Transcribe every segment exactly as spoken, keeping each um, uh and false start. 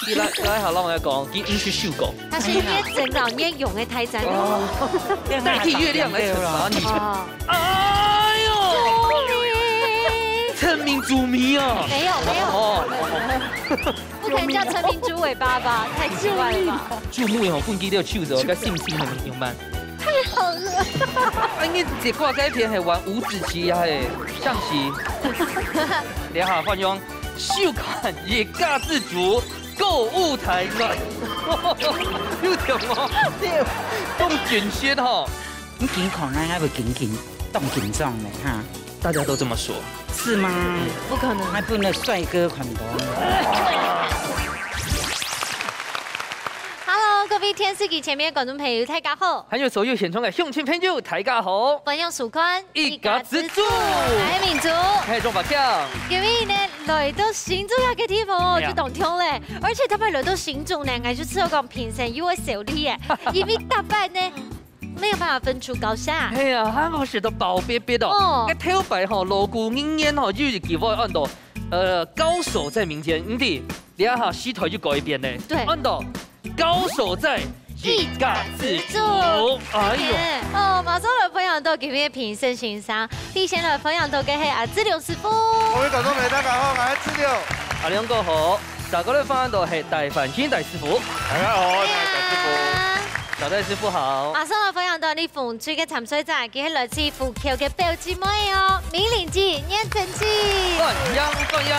佢來，來，好，讓我來講，佢毋係手工。他是捏整老捏勇的太子。哦，代替月亮來懲罰你。哦。哎呦！陳明珠咪啊！沒有，沒有。哦。不可能叫陳明珠尾巴吧？太奇怪了吧？注目吼，分佢兜手指，該信心很勇慢。太好了。啊，你這掛該片係玩五子棋啊，係象棋。等一下，換用。 收看一家之煮，歌舞台外。有聽無？對，講真實吼。你健康，咱愛會緊緊，當緊張的哈。大家都這麼說。是嗎？不可能。還不能帥哥很多嗎？Hello，各位電視機前面的觀眾朋友，大家好。還有所有現場的鄉親朋友，大家好。歡迎收看一家之煮。我係明珠。我係鍾百強。今日呢， 來到新竹這個地方哦，哎呀。就當暢咧，而且逐擺來到新竹呢，𠊎就知講評審又會笑你耶，因為逐擺呢，沒有辦法分出高下。係啊，還好食到飽必必哦。哦。該頭擺吼，鑼鼓人員吼，有一句話安到，呃，高手在民間，毋知，這下時代就改變咧。對。安到，高手在一家之煮。一家之煮。哎喲。哦，馬上來分享到今日評審先生， 首先來分享到个係阿志良師傅。各位觀眾朋友，大家好，𠊎係志良。阿良哥好，再過來分享到係戴凡清戴師傅。大家好，𠊎係戴師傅。小戴師傅好。馬上來分享到你紅隊个參賽者，佢係來自虎口个表姊妹哦，美玲姐、念真姐。歡迎，歡迎。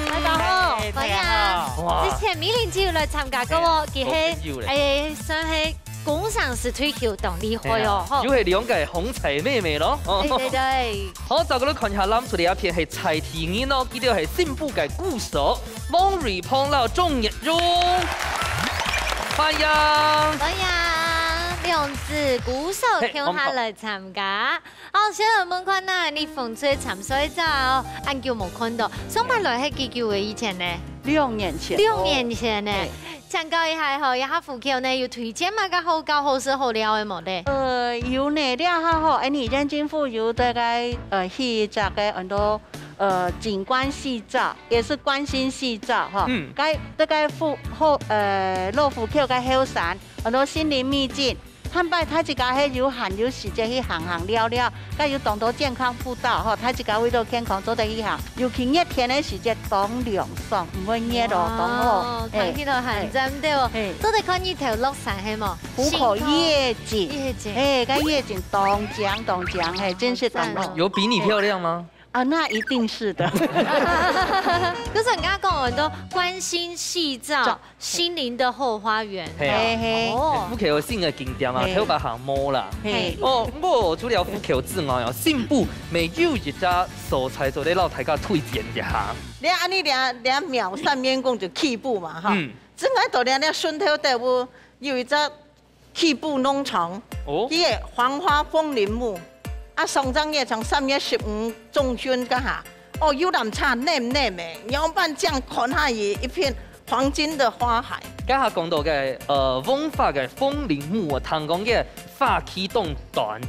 大家好，哎，歡迎。大家好。哇。之前美玲姐有來參加過哦，哎，佢係，好朋友咧。哎，算係 工程師退休當厲害哦，哎呀，吼。又係兩個風采妹妹咯。對，對，對。好，再過來看一下，攬出來一片係在地人哦，佢兜係新埔个鼓手，王瑞鵬摎鍾月蓉。歡迎。歡迎，兩支鼓手，嘿，共下來參加。 哦，先來問看啊，你紅隊參賽者哦，恁久無看到，上擺來係幾久个以前呢？六年前。六年前呢？對。請教一下吼，這下虎口呢有推薦麼个好搞、好食、好尞个無咧？呃，有呢，這下吼，哎，你眼睛附有大概，呃，去這个很多，呃，景觀夕照，也是觀星夕照哈。嗯。該，大概附，後，呃，老虎口个後山，很多森林秘境， 坦白，大自家係有閒有時節去行行尞尞，該有當多健康步道吼，大自家為著健康做得去行。尤其熱天个時節，當涼爽，毋會熱哦，哇，當好。聽起來很讚，嘿。對哦。嘿。做得看日頭落山係無？虎口夜景。夜景。嘿，該夜景當靚當靚，嘿，真是當好。讚哦。有比你漂亮嗎？ 啊，那一定是的。就是你剛剛講很多觀星夕照，照。心靈的後花園。係啊。嘿嘿。哦。虎口有新个景點啊，嘿。頭擺還無啦。嘿。哦，毋過除了虎口之外哦，新埔乜有一隻所在做得摎大家推薦一下。你看恁呢，你看，你看苗栗三元宮就去埔嘛，哈。嗯。正來到你看，你看順頭底有，有一隻 去埔農場，哦。佢个黃花楓林木，啊，上正月像三月十五中旬該下，哦，遊覽車淰淰个，仰般正看下去一片黃金的花海。該下講到个，呃，黃花个楓林木，我聽講个花期當短。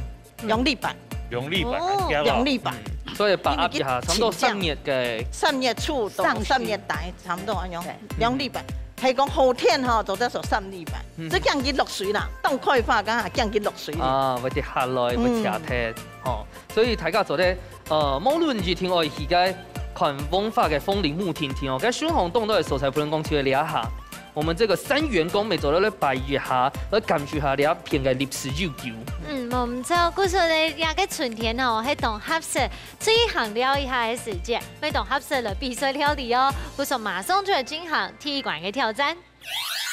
兩禮拜。兩禮拜，哦。還行咯。兩禮拜。嗯，所以把握一下，因為差不多三月个。三月初到三月底，差不多恁樣，對。兩禮拜。 係講好天吼，做得做三禮拜。嗯。這驚佢落水啦，當開花該下驚佢落水。啊，會跌下來，會斜忒，嗯。吼。所以大家做得，呃，無論一定愛去該看黃花个楓林木定定哦，該順風當多个所在，不論講就係這下，我們這個三元宮乜做得來拜一下，來感受下這片个歷史悠久。嗯，無毋著，故所呢，這個春天吼，係當合適 出去行尞一下个時節，乜當合適來比賽料理哦。故所馬上就來進行第一關个挑戰。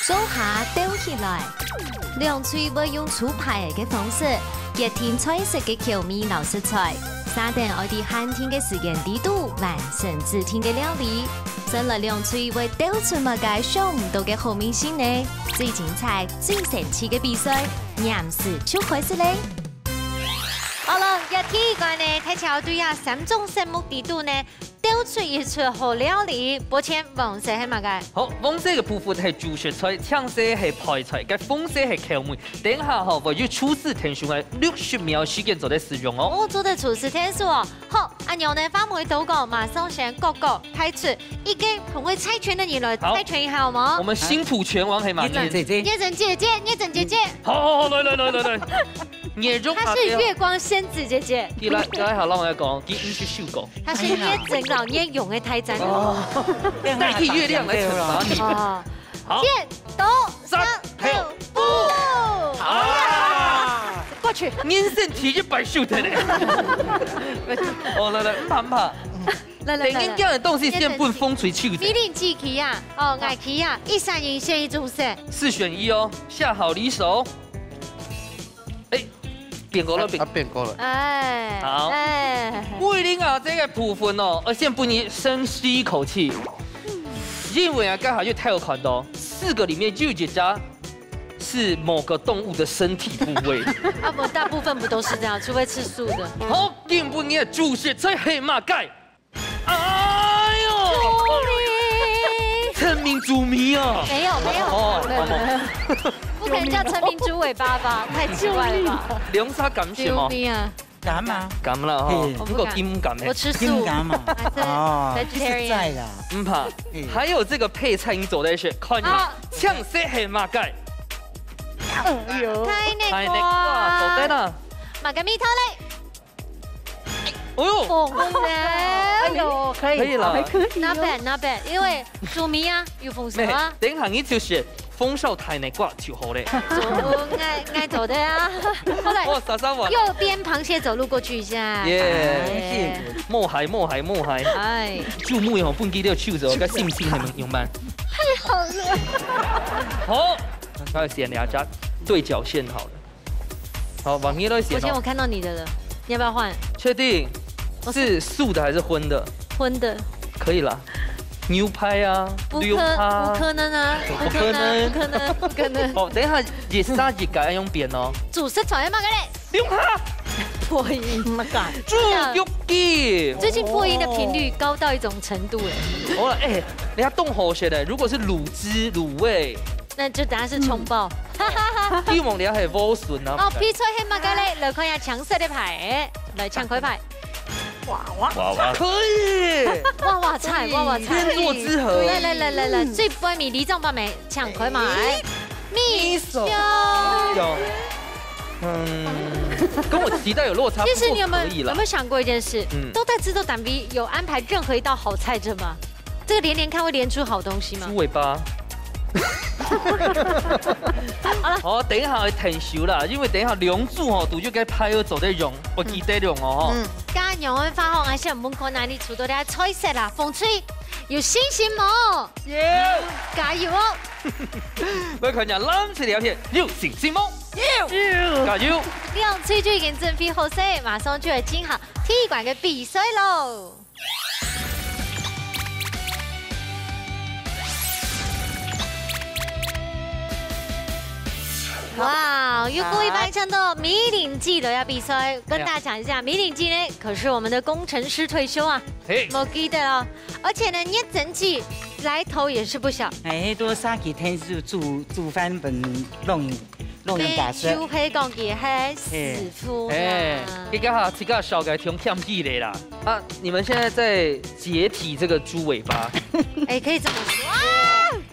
手下鬥起來，兩隊會用出牌个方式，決定菜色个口味摎食材。續等愛在限定个時間裡肚完成指定个料理。先來兩隊會鬥出麼个想毋到个好味緒呢？最精彩、最神奇个比賽，黏時就開始咧！ 好了，這第一關呢，大家對這三種色目裡肚呢，又出一出好料理，目前黃色係麼个？好，黃色个部分係主食菜，青色係配菜，該紅色係口味。等下吼，會有廚師𢯭手个六十秒時間做得使用哦。哦，做得廚師𢯭手哦。好，恁樣呢，番妹都講，馬上先各個派出一個很會猜拳的人來猜拳一下好嗎？我們新普拳王係嘛？月珍姐姐。月珍姐姐，月珍姐姐。好，好，好，來，來，來，來，來。月中阿姐。她是月光仙子姐姐。你來，來，好，讓我來講，第一句秀狗。她是月珍老月用的台长。哦，代替月亮來惩罚你。哦，好，剪刀三石头布。啊！过去。人生第一擺輸忒咧。哦，來來，毋怕毋怕。來來來來，等緊叫个東西先分風吹走。米零雞去啊，哦，𠊎去啊，一三一選一種色。四選一哦，下好離手。哎，變過了，變。啊，變過了。哎，好。哎，桂林啊，這個部分哦，呃，先分你深吸一口氣，因為啊，剛好就太有看到，四個裡面就有一隻是某個動物的身體部位。啊，不，大部分不都是這樣，除非吃素的。好，今晡日个主食菜係麼个？哎喲，豬尾。陳明豬尾啊！沒有沒有，哦，沒有沒有，不可能叫陳明豬尾巴吧？太奇怪了吧！龍沙敢選嗎？豬尾啊！敢啊！敢啦吼，嘿，不過金敢的。我吃素。金敢嘛？啊，這哦，vegetarian。實在啦。毋怕，嘿。還有這個配菜你做得選，看你。好。青色係麼个？哎喲。開那個。開那個，做得啦。麼个味道咧？哦喲。紅色。哎喲，可以。可以了。還可以哦。Not bad, not bad，因為豬尾啊，有紅色啊。等一下你就選紅燒大內瓜就好咧。做，𠊎，𠊎做得啊。好來，哦，莎莎玩。右邊螃蟹走路過去一下。耶。哎。莫害，莫害，莫害。哎。注目吼，分佢了手走，該心情還用慢。太好了。好，那選兩隻對角線好了。 好，網頁都寫了。我先我看到你的了，你要不要換？確定？我是素的還是葷的？葷的。可以啦。牛排啊，不可，牛扒。不可能啊，不可能，不可能。不可能，不可能。哦，等一下，也是那幾個要用扁哦。主食材係麼个咧？牛扒。破音。麼个？豬肉雞。最近破音的頻率高到一種程度了。好了，哎，人家動喉舌的，如果是滷汁、滷味， 那就答案是蔥爆。希望你係萵筍啊。哦，配菜係麼个咧？來看一下青色的牌，來，請開牌。娃娃。娃娃。可以。娃娃菜，娃娃菜。天作之合。來來來來來，最背尾里長伯姆，請開牌。米米索。有。嗯，跟我期待有落差，其實你有沒有，不過可以啦。有沒有想過一件事？嗯。都在製作單位有安排任何一道好菜的嗎？ 這個連連看會連出好東西嗎？豬尾巴。好了。好，等一下會𢯭手啦，因為等一下兩組吼，都有該牌仔做得用，會記得用哦吼。嗯。該仰般發放啊，先問看哪裡出到這菜色啦，紅隊有信心無？有。加油哦！來看一下藍隊這片，有信心無？有。有。加油！兩隊就已經準備好勢，馬上就來進行第一關个比賽囉。 哇，又過一擺搶到米零雞了，要比賽，跟大家講一下，米零雞呢，可是我們的工程師退休啊，嘿。莫記得哦。而且呢，月珍姐來頭也是不小。哎，都三級天數煮，煮飯本弄，弄人家吃。就係講佢係師傅啦。哎，這個哈，這個小改挺欠氣的啦。啊，你們現在在解體這個豬尾巴。哎，可以這麼說。哇！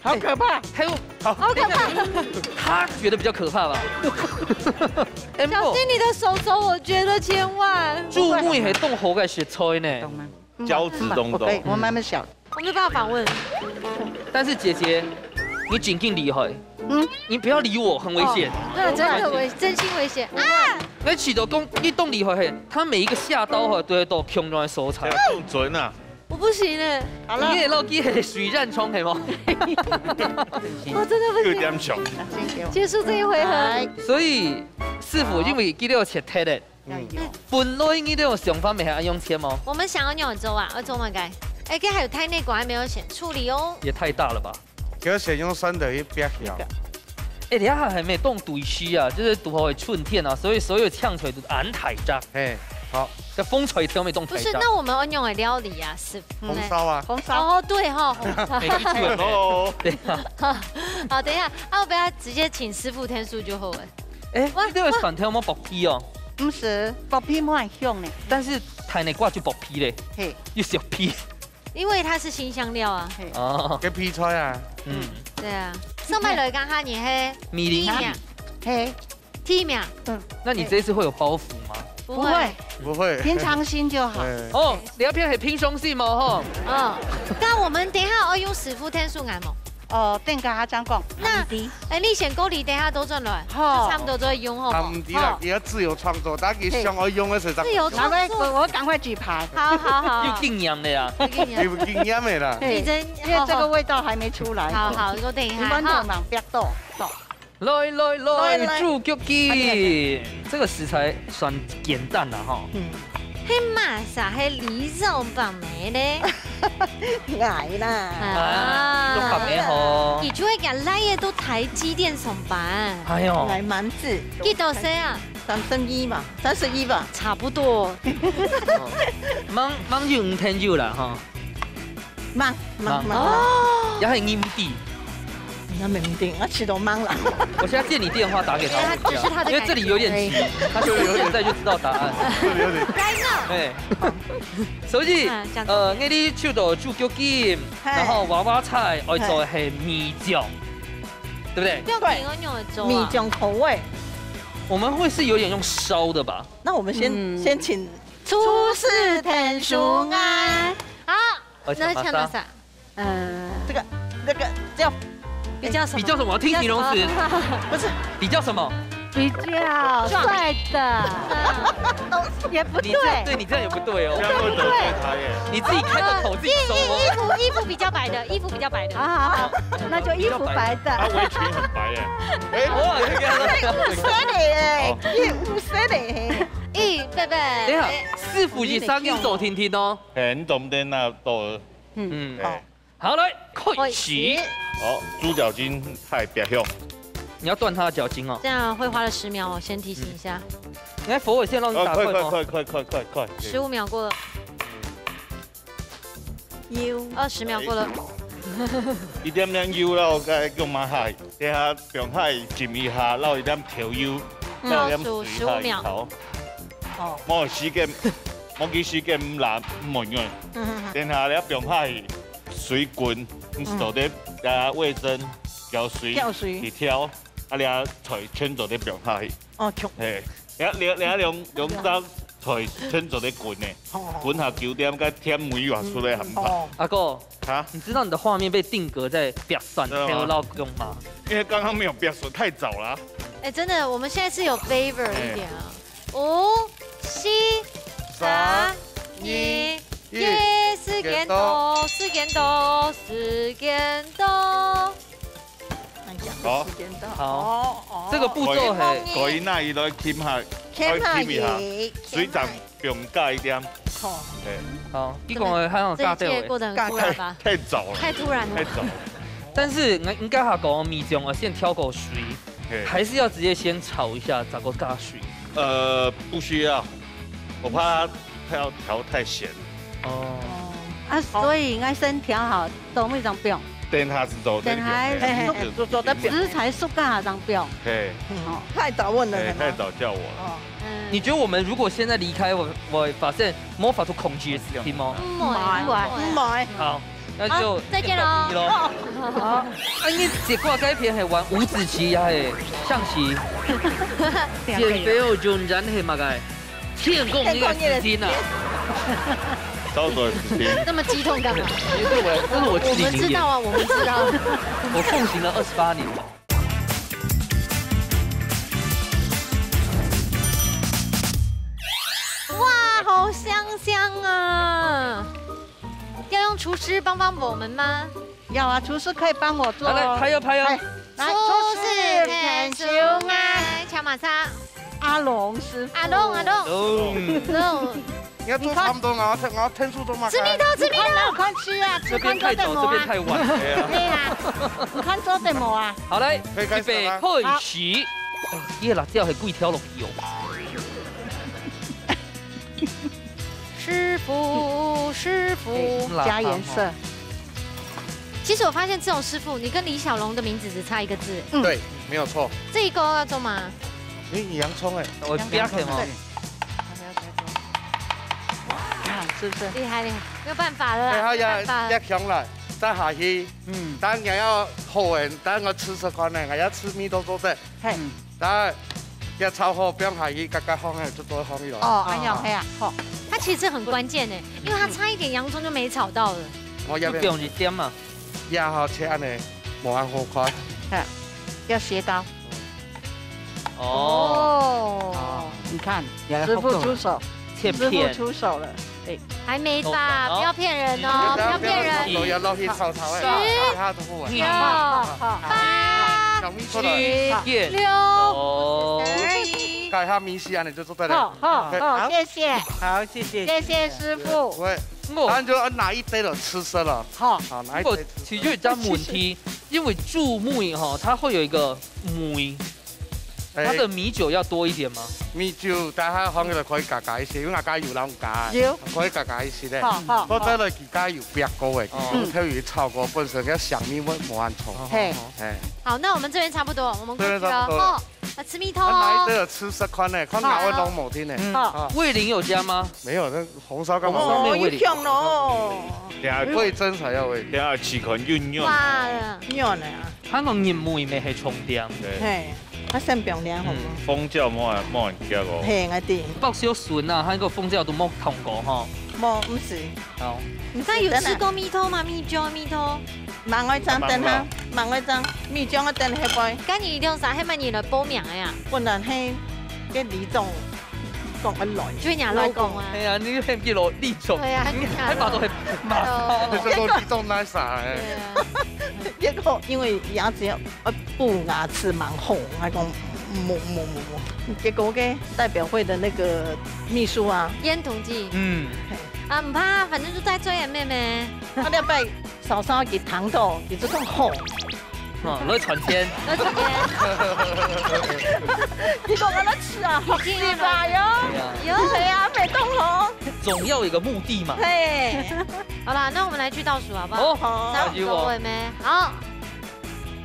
好可怕！還有，好，好可怕！等一下，他覺得比較可怕吧？哎，小心你的手手，我覺得千萬。豬尾係當好个食材呢。懂嗎？膠質東東。我可以，我慢慢想。我沒辦法訪問。但是姐姐，你真的厲害。嗯。你不要理我，很危險。哦，對，真的很危，真心危險啊！該試著講，你當厲害嘿，他每一個下刀哈，都會到共樣的所在。對啊，夠準啊！ 我不行欸。好了。你个老弟係水戰窗係無？我真的不行。有點像。結束這一回合。來。所以，師傅，因為佢兜切忒咧，嗯。本來你兜想法毋係恁樣切無？我們想要仰般做啊，愛做麼个？哎，這還有太內管還沒有選處理哦。也太大了吧？ 叫先用蒜頭去煏香。哎，你看還沒動對時啊，就是堵好个春天啊，所以所有搶出來都恁大隻。嘿。好，這風吹都沒動台下。不是，那我們要用的料理啊，師傅呢？紅燒啊。紅燒。哦，對吼，紅燒。沒記錯。Hello。對啊。好，等一下，啊，我不要直接請師傅添手就好了。哎，哇，你這个蒜頭有無剝皮哦？毋係，剝皮無恁香呢。但是台泥瓜就剝皮咧，嘿。又削皮。因為它是辛香料啊。嘿。哦。个皮菜啊。嗯。對啊，上擺來講哈，你嘿，米林。第一名。嘿。 第一名。嗯。那你這一次會有包袱嗎？不會。不會。不會。平常心就好。哎。哦，你要變很平常心哦，吼。嗯，那我們等一下要用師傅添手愛無？哦，等下正講。那，毋知。哎，你選高麗，等下倒轉來，好。就差不多都會用，好無？啊，毋知啦，好。佢愛自由創作，但佢想愛用个時候，自由創作。拿來，我，我趕快舉牌。好，好，好。有經驗个啊。有經驗。有經驗个啦。嘿，你真，因為這個味道還沒出來。好，好，我等一下，你們就哈。忙，不要動，動。 來，來，來，來，來。豬腳筋。啊，你，你。這個食材算簡單啦，吼。嗯。係麼儕係里長伯姆咧？𠊎啦。啊，啊。做伯姆吼。佢就會摎倈仔到台積電上班。哎喲。𠊎滿子。幾多歲啊？三十一嘛，三十一吧。差不多。哦。吂，吂有毋聽有啦，吼。 吂，吂，吂。吂，吂。哦。也很硬地。那沒問題，我知道吂啦。我現在借你電話打給他問一下，哎，他只是他的因為這裡有點急，感覺而已。他是不是現在就知道答案？這裡有點急。該呢？哎，所以，啊，講重點。呃，𠊎俚就到豬腳筋，嘿。然後娃娃菜，愛做係米醬，嘿。對不對？對。不要緊，我用得做啊。米醬口味。我們會是有點用燒的吧？那我們先，嗯。先請廚師添手啊。好。 而且那像那啥？呃，這個，那個叫比較什麼？比較什麼？我聽形容詞。比較什麼？不是。比較什麼？比較帥的。也不對。你這樣，對，你這樣也不對哦。這樣會得罪他耶。你自己開的口自己收哦。衣，衣服，衣服比較白的，衣服比較白的。好，好，好，那就衣服白的。他圍裙很白耶。哎，哇，你看他這樣子。五色的耶，好。一五色的耶。咦，貝貝，等一下，哎。師傅，你聲音做聽聽哦。嘿，你懂得那多。嗯，嘿。好。 好，來，開始。開始。好，豬腳筋太白香。你要斷它的腳筋哦。這樣會花了十秒，我先提醒一下。嗯。你看佛尾先讓你打快嗎？哦，快，快，快，快，快，快，快。十五秒過了。油。二十秒過了。哎。一點點油啦，我該用麻下去，等下放下去浸一下，落一點調油，嗯。落一點水下去炒。倒數十五秒。哦。無時間，無記時間，毋懶，毋會軟。嗯，嗯，嗯。等下你要放下去， 水滾，你做得啊，味噌，舀水，舀水。去調，啊，你啊，菜全做得放下去。哦，全。嘿，你啊，你啊，你啊，兩，兩隻菜全做得滾呢，哦。滾下九點，該甜味又出來很棒。哦。阿哥，啊？你知道你的畫面被定格在白蒜頭老公嗎？因為剛剛沒有白蒜，太早了。哎，真的，我們現在是有 favor 一點啊。哎。 五、四、三、二、一，時間到，時間到，時間到。哎呀，好。時間到。好。哦，哦。這個步驟係，可以，可以拿起來浸下，浸下去，浸下去。水分放加一點。好。嘿。好，你講个還有加掉个。這一切過得很突然吧？太，太早了。太突然了。太早了。但是，應該還講，米醬愛先調過水，嘿。還是要直接先炒一下，再過加水？ 呃，不需要，我怕它調，調太鹹。哦。啊，所以應該先調好，做乜正放？等下係做得放，等下，嘿，嘿，嘿，做，做得放。食材熟个正放。嘿。哦，太早問了，嘿，可能。太早叫我了。哦。嗯。你覺得我們如果現在離開，會，會發生無法度控制个事情嗎？毋會，毋會。毋會。好。 那就，好，再見囉。見面咯。好。啊，你這掛該片係玩五子棋也係象棋。減肥哦，仍然係麼个？天公你个事情啊！天公你个事情。早做个事情。那麼激動幹嘛？因為這是我，這是我自己經驗。我們知道啊，我們知道。我奉行了二十八年。哇，好香香啊！ 要用廚師幫幫我們嗎？要啊，廚師可以幫我做哦。來，來，拍哦，拍哦。哎，來，廚師，廚師，添手啊。請麼儕？阿龍師傅。阿龍，阿龍。龍。龍。你要做差不多，你看。我要添，我要添手做麼个？吃米豆，吃米豆。你看，你看，吃啊，吃，這邊太早，看做得無啊？這邊太晚。對啊。對啊。你看做得無啊？好，來，可以開始了嗎？預備，開始。好。哦，這个辣椒係幾條落去哦。師傅，師傅。對，加顏色。其實我發現志宏師傅，你跟李小龍的名字只差一個字。嗯对，没有错。這一個要做嗎？你洋葱哎，我不要看哦。看，是不是？厲害厲害，沒有辦法了对，啦，好呀沒有辦法，了。要强了，再下去，嗯，等下要好哎，等我吃吃看呢，我要吃米都做得，嘿，等下要炒好，不用下去，刚刚放下就做好了。哦，哎呀，嘿呀，好，它其實很關鍵呢，因為它差一點洋葱就沒炒到了。我要不要就不用去点嘛。压好切按呢，无按好看。要斜刀。哦，哦，你看，师傅出手，切片。师傅出手了。哎，還沒吧？哦不要騙人哦，不要騙人。都要落去炒炒哎，是他都不玩。六、好，好，八、小米出来，切片。六、哦五、十、十二、一。改下米线按呢就做得了。好，好，对好，谢谢，好，谢谢，谢谢师傅。喂，我然后就要拿一堆的吃色了。好，好，拿一我堆。其实有一张问题，因为煮米哈，它会有一个米，它哎的米酒要多一点吗？米酒，大家放起来可以加加一些，因为大家有老人家，有可以加加一些的。好，好，或者呢，自家有煸过的，哦有特别炒过，本身个香味会无按错。嘿，哎，好，那我们这边差不多，我们过去了。这边差不多哦，啊，吃米通他拿一哦。堆的吃色看呢，看哪位拢无听呢。好，啊，味淋有加吗？没有，那红烧干嘛？红烧没有味淋哦，有香咯。等下味增才要味。等下试看軟軟。哇，軟啊，它个人味咩係重点。對，嘿，啊，先放涼好無？嗯，紅椒莫莫人食哦。嘿，我知，爆燒筍啊，它个紅椒都冇燙過哈。無，毋是，好，你知道有吃过米通吗？米酒的米通？慢愛張等下，慢愛張，米醬个等下會，跟你一定啥，还蛮你的报名的呀，本來嘿，个李總講个來，就会拿老公啊。哎呀，你很给我立种，对啊，还把都很麻烦。这都比中那啥哎。对啊，結果因為牙齒要呃補牙齒蠻好，還講無無無無，結果个代表會的那個秘書啊，煙筒記嗯，啊，唔怕，反正就戴遮掩妹妹。啊，你拜嫂嫂佢聽到，佢就講好，啊，來賺錢。而且佢講我來吃啊，好吃吧喲，對啊，有對啊，袂動哦，總要有一個目的嘛。嘿，好啦，那我们来去倒数好不好？好，好那就我各位妹，好，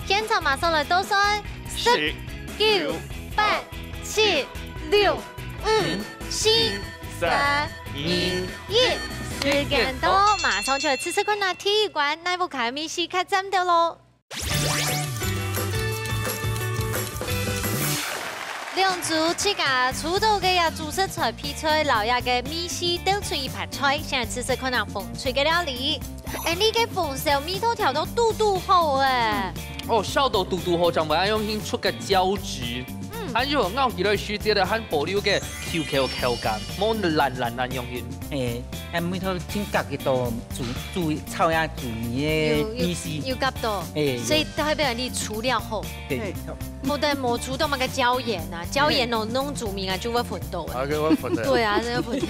现场马上来倒算，十、十、九、八、七、六、五、四、三、二、一，時間到，马上就来試試看啦，第一關哪位个米食較讚兜咯。兩組自家出到个呀主食材配菜，摎呀个米食鬥出一盤菜，先來試試看啊紅隊个料理。哎，你个紅燒味道調到堵堵好哎。哦，燒到堵堵好，正會恁樣形出个膠質。嗯還有咬起來時節个還保留个Q Q口感，無爛爛恁樣形。誒，恁味道真合佢到煮煮炒呀煮米有个意思。有有夾到，誒，所以代表你廚料好。對，無得無煮到那個椒鹽啊，椒鹽哦，弄煮麵啊就會昏倒啊。啊，给我粉的。對啊，真的昏倒。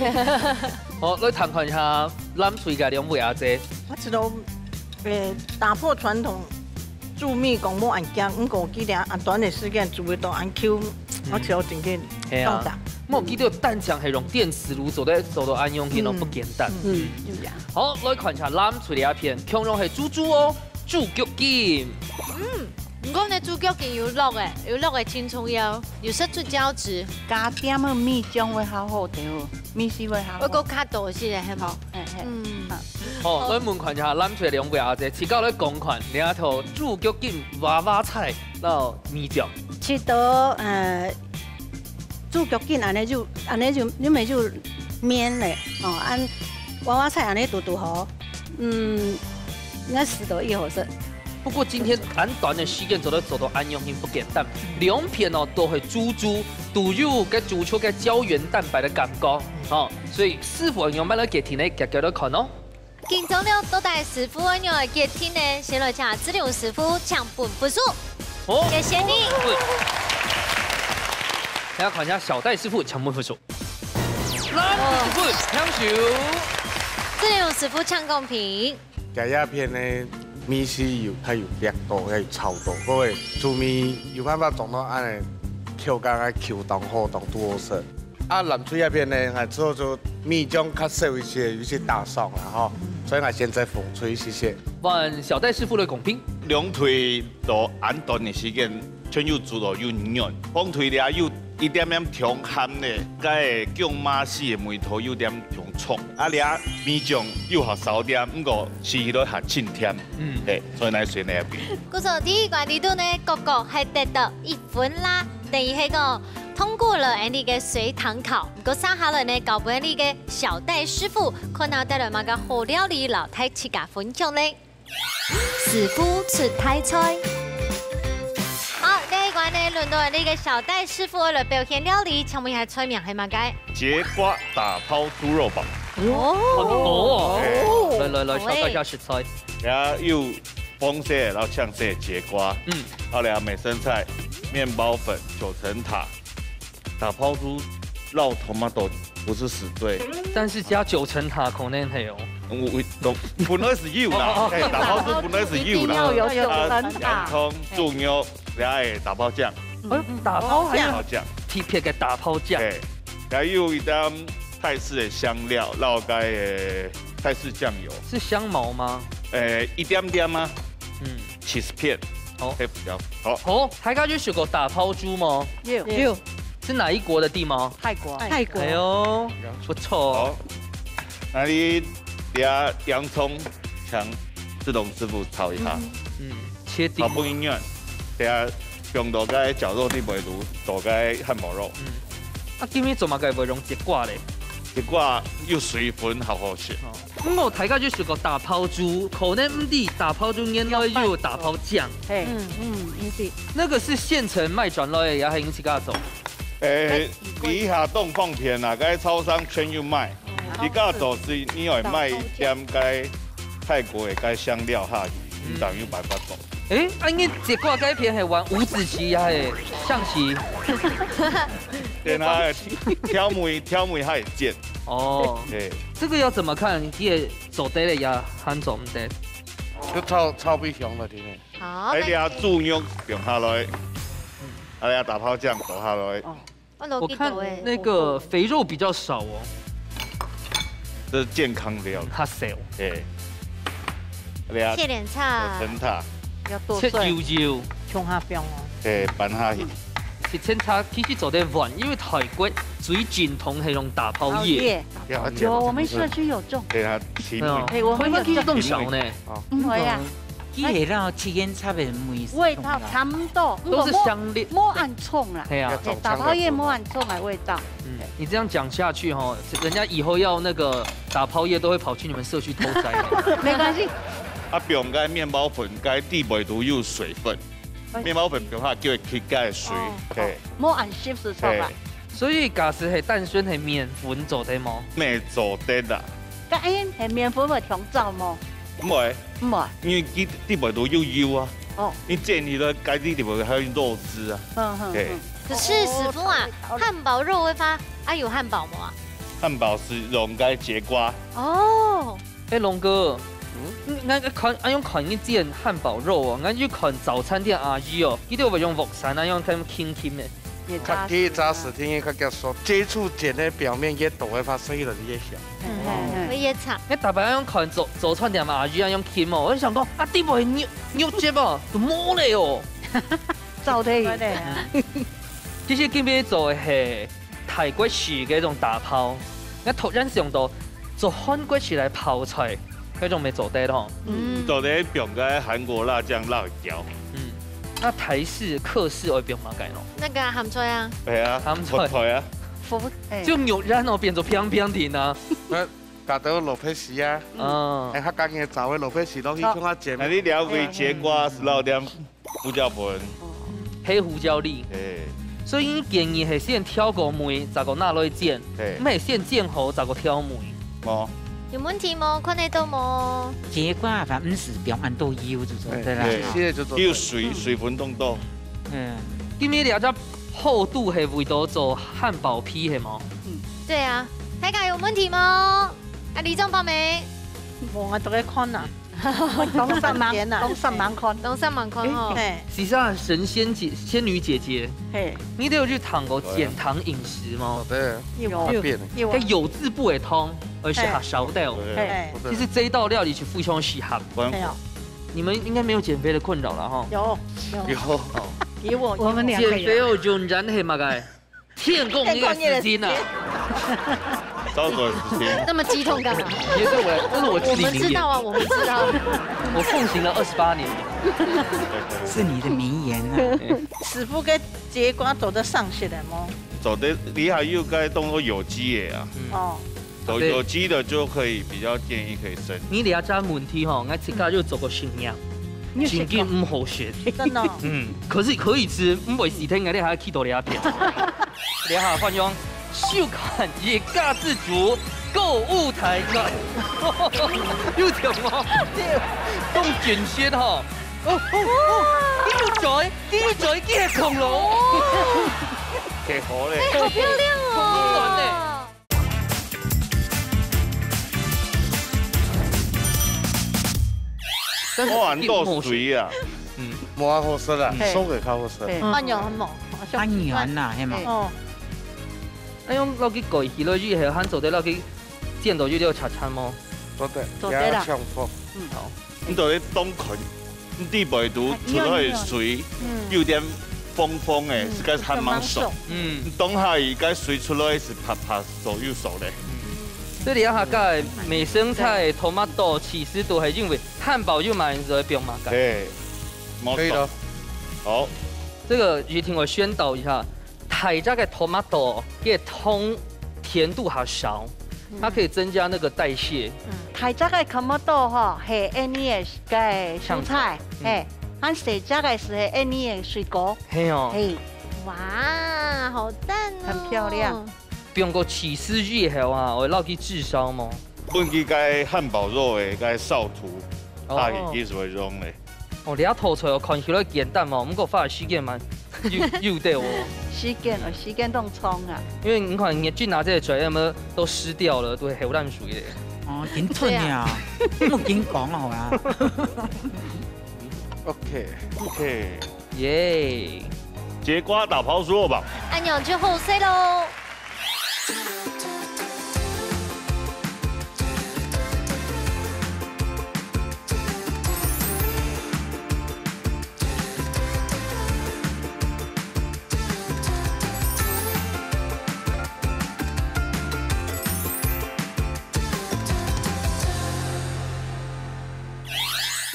好，來聽看一下藍隊个兩位阿姐。我知道，誒，打破傳統，煮米講無恁驚，毋過佢這恁短个時間煮會到恁Q，我知道真个係啊到達。我記得單淨係用電磁爐做得做到恁樣形咯，嗯不簡單。嗯，就這樣。好，來看一下藍隊个一片，共樣係豬豬哦，豬腳筋。毋過呢，豬腳筋有落誒，有落誒真重要，有食出膠質。加點个米醬會較好調，米絲會較好。我講較多些，係無？好，嘿嘿。嗯，好，來問看一下藍隊兩位阿姐，自家來講看，你阿頭豬腳筋娃娃菜，然後米醬。試到呃，豬腳筋恁呢就恁呢就因為就綿咧，哦，恁娃娃菜恁呢堵堵好，嗯，應該試到以後係。不過今天恁短个時間做得做到恁樣形不簡單，兩片哦都係豬豬，都有个豬肉个膠原蛋白个感覺，哦，所以師傅用麼个決定呢？遽遽來看哦。緊張了，到底師傅愛仰般決定呢？先來請志龍師傅請分分數。好，謝謝你。大家看一下小戴師傅請問分數。藍隊師傅請手。志龍師傅請公平。這一片呢，米絲有，佢有煸到，佢有炒到，各位，煮米有辦法做到恁呢，口感个Q當好，當多好食。啊，南區那邊呢，𠊎做做米醬較少一些，有一些打爽啦吼，所以𠊎選擇紅隊，謝謝。換小戴師傅來講評。兩隊都恁短个時間，全有煮到有軟，紅隊這有一點點重鹹呢，該个薑嫲絲个味道有點重重，啊，這米醬又好少點，毋過食起來還真甜，嗯，嘿，所以來選這邊。故所第一關裡肚呢，各各係得到一分啦，等於係講通過了𠊎等个隨堂考。毋過接下來呢，交分𠊎等个小戴師傅，看下帶來麼个好料理，摎大自家分享呢。師傅出大菜。好，這一關呢，輪到𠊎等个小戴師傅來表現料理，請問一下菜名係麼个？節瓜打拋豬肉堡。哦，哦，欸，來來來，紹介一下食材。這有紅色摎青色節瓜，嗯，還有這美生菜、麵包粉、九層塔、打拋豬摎tomato，毋係絕對。但是加九層塔可能會有。我，我，本來係有啦，哦，哦，哦。欸，打拋豬本來係有啦。一定要有九層塔。啊，洋蔥、豬肉，這个打拋醬。欸，打拋還有打拋醬。特別个打拋醬。欸，還有一點泰式个香料，摎該个泰式醬油。是香茅嗎？欸，一點點啊。嗯。起司片。好。可以不要。好。好，大家有食過打拋豬嗎？有。有。是哪一國的地嗎？泰國。泰國。哎喲，不錯哦。好。那你等下洋蔥，請志東師傅炒一下。嗯。嗯，切丁。好，不一樣。等下放到該絞肉裡背肚，做該漢堡肉。嗯。啊，今日做麼个會用節瓜咧？節瓜有水分，好好食。哦。 毋過大家就食過打拋豬，可能毋知打拋豬原來有打拋醬。嘿，嗯，嗯，毋知。那個是現成賣轉來个，也係你自家做？欸，欸，你下當方便啊，該超商全有賣。哦。你自家做係你愛買一點該泰國个該香料下去，嗯。你正有辦法做。欸，啊，你節瓜該片係換五子棋也係象棋？對啊，挑眉，挑眉還有劍。哦。對。這個要怎麼看？你也 做得了也還做毋得。就炒，炒分香了，真的。好，欸，你啊，豬肉放下來，啊，你啊，打拋醬倒下來。哦。我看那個肥肉比較少哦。這是健康料理。較少。對。啊，你啊，切點菜。九層塔。要剁碎。切幼幼。放下放哦。對，拌下去。 七千茶其實做得換，因為泰國最正統係用打拋葉。拋葉。有，我們社區有種。對啊，奇美。嗯。欸，我們有種。台灣其實種少呢。哦。毋會啊。佢係摎七千茶个味，味道差毋多，都是香料。無，無恁重啦。係啊。嘿，打拋葉無恁重个味道。嗯，你這樣講下去吼，人家以後要那個打拋葉都會跑去你們社區偷摘了。沒關係。啊，放該麵包粉，該底背都有水分。 麵包粉放下，叫佢起該水。哦，對。哦，莫恁濕濕濕啊。對。所以假使係單純係麵粉做得無？乜做得啦。該恁係麵粉會忒燥無？毋會。毋會。因為佢底背都有油啊。哦。你煎起來，該底背還有肉汁啊。嗯，嗯，對。嗯。可是師傅啊，哦，漢堡肉个話，啊，有漢堡無啊？漢堡係用該節瓜。哦。 欸，龍哥，嗯？𠊎，𠊎看，恁樣看你煎漢堡肉哦，𠊎就看早餐店阿姨哦，佢兜會用鑊鏟恁樣輕輕个。佢紮實，因為佢講說，接觸煎个表面越多个話，水分越少。嗯，嗯，嗯。會越差。𠊎逐擺恁樣看早，早餐店阿姨恁樣輕哦，𠊎就想講，啊，底背肉，肉汁哦，都無了哦。燥忒。對啊。其實今晡日做个係 泰國式个一種打拋，𠊎突然想到做韓國式个泡菜，該種乜做得吼。嗯。做得用該韓國辣醬辣椒。嗯，那台式、客式愛用麼个咯？那個鹹菜啊。對啊，鹹菜。覆菜啊。覆，欸。就肉然後變做平平的啊。該加兜蘿蔔絲啊。嗯。欸，較加个炸个蘿蔔絲落去，好。像較煎。那你了解節瓜係落點 胡椒粉。黑胡椒粒。欸。所以建議係先調過味，再過拿來煎，嘿。毋係先煎好再過調味。哦。有問題無？看得到無？節瓜反正毋使放恁多油就做得啦。嘿，嘿。吼。有水，嗯。水分當多。嗯。今晡日這隻厚度係為著做漢堡皮係無？嗯。對啊，大家有問題無？啊，里長伯姆？無，𠊎都在看啊。當煞猛，當煞猛看。當煞猛看吼。嘿。時常神仙姐、仙女姐姐，嘿。你都有去談過減糖飲食嗎？哦，對，有。有。該有滋補个湯，而係較少个。嘿。其實這一道料理係非常適合。哎呀。你們應該沒有減肥的困擾了哈。有，有。有。給我，我們兩個有。減肥哦，就燃黑嘛該。 天公爺个事情啊。天公爺个事情。招鬼的事情。那麼激動幹嘛？也是我，這是我自己名言。我們知道啊，我們知道。我奉行了二十八年。是你的名言啊。師傅，該節瓜做得生食个無？做得，你還有該當做有機个啊。嗯。哦。 有，對。有機的就可以比較建議可以生。你這隻問題吼，𠊎自家就做過實驗，嗯。真个毋好食。真的哦。嗯，可是可以吃，毋會死忒，你還去到這片。這下歡迎收看一家之煮購物台。有聽無？講真實吼。哦，哦，哦，你有嘴，你有嘴，你係恐龍。哦。太好了。哎，好漂亮哦。恐龍呢？ 但是我還多水啊。嗯。無恁好食啊，嘿。熟个較好食。嘿。哎喲，很猛，好像。哎喲，那，嘿嘛。嘿。哦。哎喲，落去過去了以後，還做得落去煎到有點赤赤無？做得，做得啦。也像火。嗯。好。你做得當近，你底背肚出來个水，嗯。有點紅紅个，嗯，係該還蠻熟。還蠻熟。嗯。你當下佢該水出來係白白熟又熟咧。 所以你看下，該美生菜、tomato、起司都係因為漢堡肉嘛，所以毋用麼个。對，無錯。可以了。好。這個一定要宣導一下，大隻个tomato，佢个糖甜度較少，嗯。它可以增加那個代謝。嗯，大隻个tomato吼，係恁呢个蔬菜，香菜。嗯。嘿，還細隻个係恁呢个水果。嘿哦。嘿。哇，好讚哦。很漂亮。 放過起司以後啊，會落去炙燒無？分佢該漢堡肉个該燒度，哦。它其實會用咧。哦，這道菜哦，看起來簡單嘛，毋過花个時間嘛，有，有得哦。時間哦，時間當長啊。因為你看，你進拿這個水，有沒有都濕掉了，都係口淡水咧。哦，緊吞呀，對啊。莫緊講好啊。OK，OK。 耶！節瓜打拋豬肉吧。恁樣就好勢咯。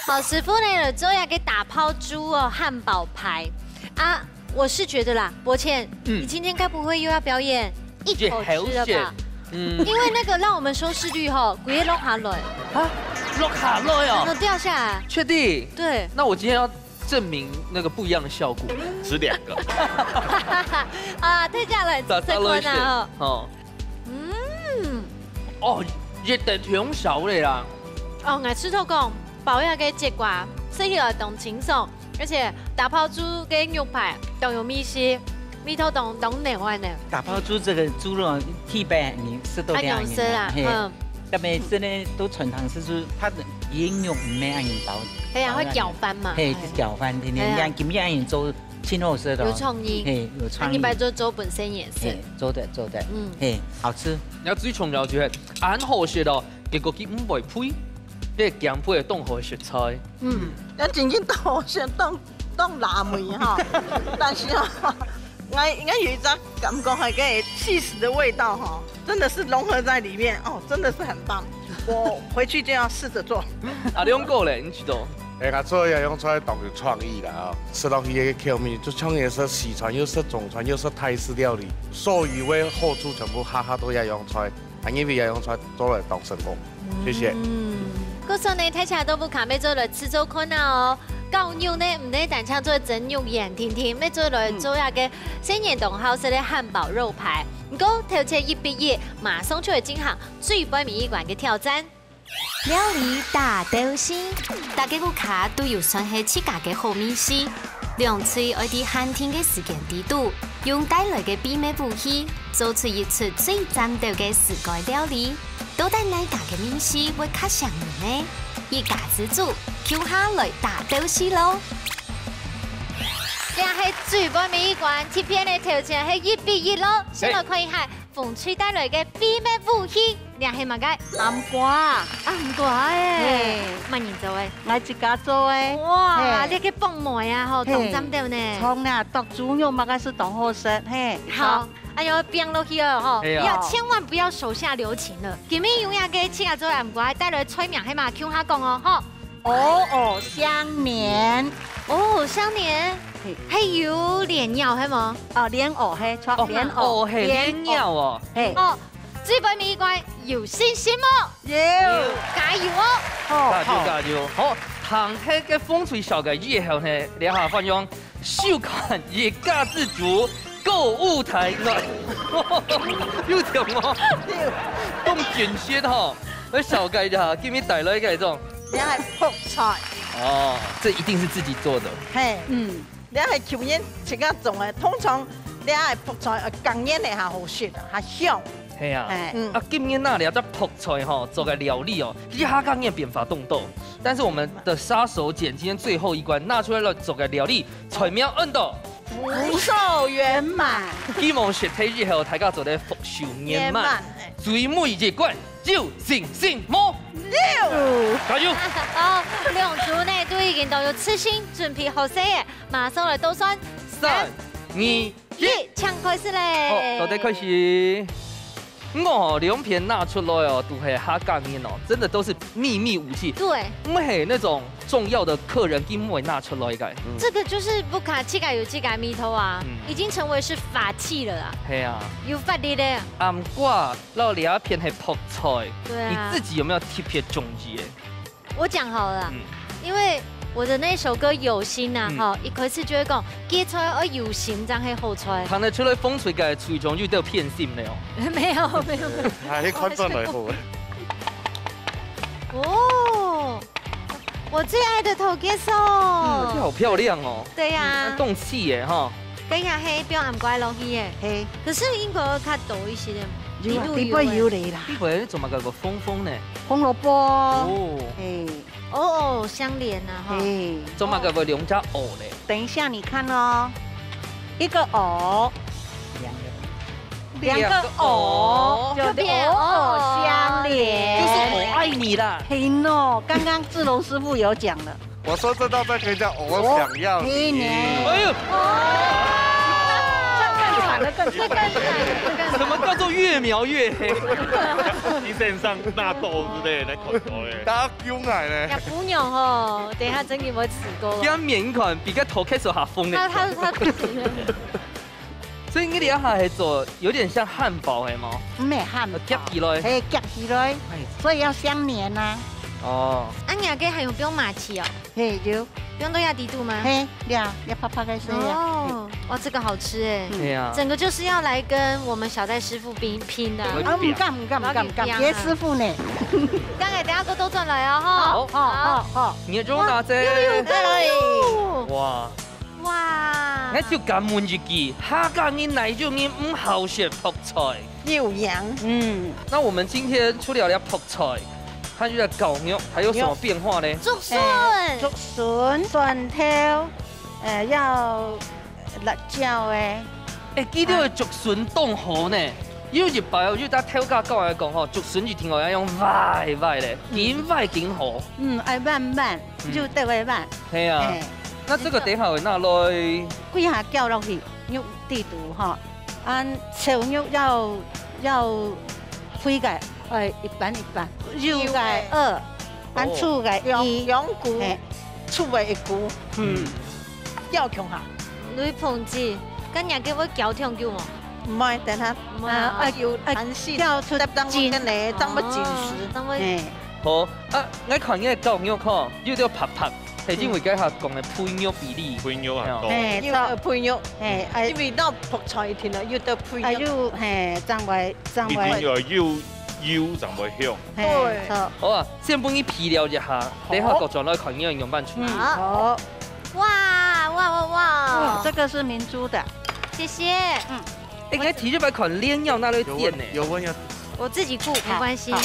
好，師傅呢，來做一個打拋豬哦，漢堡排。啊，我是覺得啦，伯謙，嗯。你今天該不會又要表演一口吃了吧？一口吃。嗯。因為那個讓我們收視率吼，直接落下來。啊，落下來哦。真的掉下來。確定？對。那我今天要證明那個不一樣的效果。吃兩個。啊，退下來，再看啊，吼。哦。 嗯。哦，一定忒燒咧啦。哦，𠊎試著講，包一下个節瓜，食起來當清爽，而且打拋豬个肉排當有味緒，味道當，當濃厚呢。打拋豬這個豬肉，特別你食到這樣啊，恁樣食啊，嘿。嗯。特別真的都傳統食出，它的原肉毋係恁樣包。係啊，會攪拌嘛。嘿，嘿。攪拌，天天，嘿啊。像今日恁樣做，真好食咯。有創意。嘿，有創意。啊，你擺做做本身也是。嘿，做得，做得。嗯。嘿，好吃。 你要最重要就係恁好食哦，結果佢毋會配，這个薑配當好食菜。嗯，那真正當好食，當，當辣味哈。但是哈，我，我有一隻感覺，那個cheese的味道哈，真的是融合在裡面哦，真的是很棒。我回去就要試著做。啊，兩個咧，你知道？哎，𠊎做个洋蔥菜當有創意啦哦，食落去个口味，就像也是西餐，又是中餐，又是泰式料理，所有个好處全部哈哈都在洋蔥菜。 啊，因為也用出來做了當成功。謝謝。嗯，故所呢，大家都不卡妹做了製作困難哦。教育呢，毋係單淨做蒸肉圓，天天要做來做那個新年當好食个漢堡肉排。毋過，頭前一比一，馬上就會進行最尾一關个挑戰。料理大鬥心，大家屋下都有算係自家个好味緒。 兩隊愛在限定个時間裡肚，用帶來个秘密武器，做出一出最讚鬥个自家料理。到底哪家个面試會較搶人呢？一家之煮，共下來打鬥敘囉！這係最尾一關，這片个頭前係一比一囉。先來看一下紅隊帶來个秘密武器，這係麼个？醃瓜。醃瓜欸。嘿。麼人做个？𠊎自家做个。哇，嘿。這个薄梅啊，吼，嘿。當讚个呢。蔥啊，剁豬肉嘛，該係當好食，嘿。好。 哎喲，放落去了吼，係啊。要千萬不要手下留情了。今晡日有影个自家做个醃瓜，帶來个菜名係麼个？共下講哦，吼。哦哦，香蓮。哦，香蓮，嘿。還有蓮藕，係無？哦，蓮藕，嘿，錯，哦，蓮藕。哦，嘿，蓮藕哦。嘿。哦，最尾一關有信心無？有。加油哦！好，加油，好。加油！好，聽忒个紅隊紹介以後呢，這下換用 收看一家之煮，購物台來。有聽無？當緊張吼，來紹介一下，今日帶來个這種。這係覆菜。哦，這一定是自己做的。嘿，嗯。這係舊年自家種个，通常這係覆菜，呃，過年个較好食，較香。係啊。嘿。嗯。啊，今日這這覆菜吼，做个料理哦，其實客家人變化當多，但是我們的殺手鹼今天最後一關拿出來了，做个料理， 菜名安到福壽圓滿。希望食忒以後，大家做得福壽圓滿。圓滿，哎。最尾一關，有信心無？有。加油！哦，兩組呢都已經都有事先準備好勢个，馬上來倒算。三、二、一，請開始咧！好，到底開始。 毋過吼，兩片拿出來哦，都係客家人哦，真的都是秘密武器。對。毋係那種重要的客人，佢毋會拿出來个。嗯。這個就是屋下自家有自家个味道啊，嗯。已經成為是法器了啦。係啊。有法力个。醃瓜，然後這片係覆菜，對啊。你自己有沒有特別中意个？ 我講好了啦，嗯。因為我的那首歌有心啊，嗯。吼，一開始就會講，芥菜愛有心正係好菜。聽得出來，紅隊个隊長有兜偏心了哦。沒有，沒有，沒有。還係看轉來好了。哦，我最愛的頭家嫂。嗯，而且好漂亮哦。對呀。嗯，動氣耶，哈。 該也係放醃瓜落去个。嘿。可是應該愛較多一些个，有啊，裡肚有个。底背有个啦。底背做麼个會紅紅呢？紅蘿蔔。哦。嘿。哦，哦，香蓮啊，吼。嘿。做麼个會兩隻芋呢？等一下你看哦，一個芋，兩個，兩個芋，兩個芋，就變芋芋香蓮。就是芋愛你啦。嘿喏，剛剛志龍師傅有講了。 我說這道菜可以叫我想要你。哦，嘿呢。哎呦，這更慘了，更慘了，更慘了。什麼叫做越描越黑？你身上納豆之類的，來口頭嘞。打狗奶呢？呀，不用吼，等一下真的會死過了。這樣面款比較頭開始下風呢。他，他，他，所以你這下係做有點像漢堡，係無？毋係漢堡。呃，夾起來。嘿，夾起來。哎。所以要香黏啊。哦。啊，你這个還有放麻糬哦？嘿，有。放到這底肚嗎？嘿，呀，要啪啪个聲音啊。哦，哇，這個好吃哎。嗯。對啊。整個就是要來跟我們小戴師傅比，拼的啊。啊，毋敢，毋敢，毋敢，毋敢，別師傅呢。剛才等下多多轉來哦，吼。好。好，好，好。你的肉拿走。哇，有，有，有。哇。 哇。𠊎就敢問一句，客家人哪一種人毋好食覆菜？有影。嗯。那我們今天除了這覆菜，還有這絞肉，還有什麼變化呢？竹筍。哎，竹筍、蒜頭，呃，要辣椒哎。哎，記得竹筍當好呢。有一擺哦，有搭頭家講來講吼，竹筍一定愛用歪歪咧，嗯。緊歪緊好。嗯，愛慢慢，嗯。就對个慢。係啊。哎。那這個等一下會拿來？歸下攪落去，肉底肚吼。 恁炒肉要，要配个，愛一半一半，油个二，恁，哦。醋个一，兩，兩股，嘿。醋个一股，嗯。嗯。攪共下。雷鵬姐，該你還會攪忒久無？毋會，等下，毋會啊。啊，愛，愛有彈性，愛攪出，等下我跟你，緊。等下會緊實。哦，等下會，嘿。好，啊，𠊎看你个絞肉吼，有兜白白。 係因為該下講个配肉比例。配肉啊，係哦。多。嘿，因為配肉，嘿，哎。因為到覆菜一定啊，有得配肉。哎喲，嘿，正會，正會。一定要有油，正會香。嘿，對。著。好啊，先分你皮了一下，好。等下各轉來看你用樣般處理。嗯，好。哇，哇，哇，哇。哇，這個是明珠的。謝謝。嗯。哎，該提出來看，連要拿來點呢。有問，有問要。我自己顧，沒關係。好，好。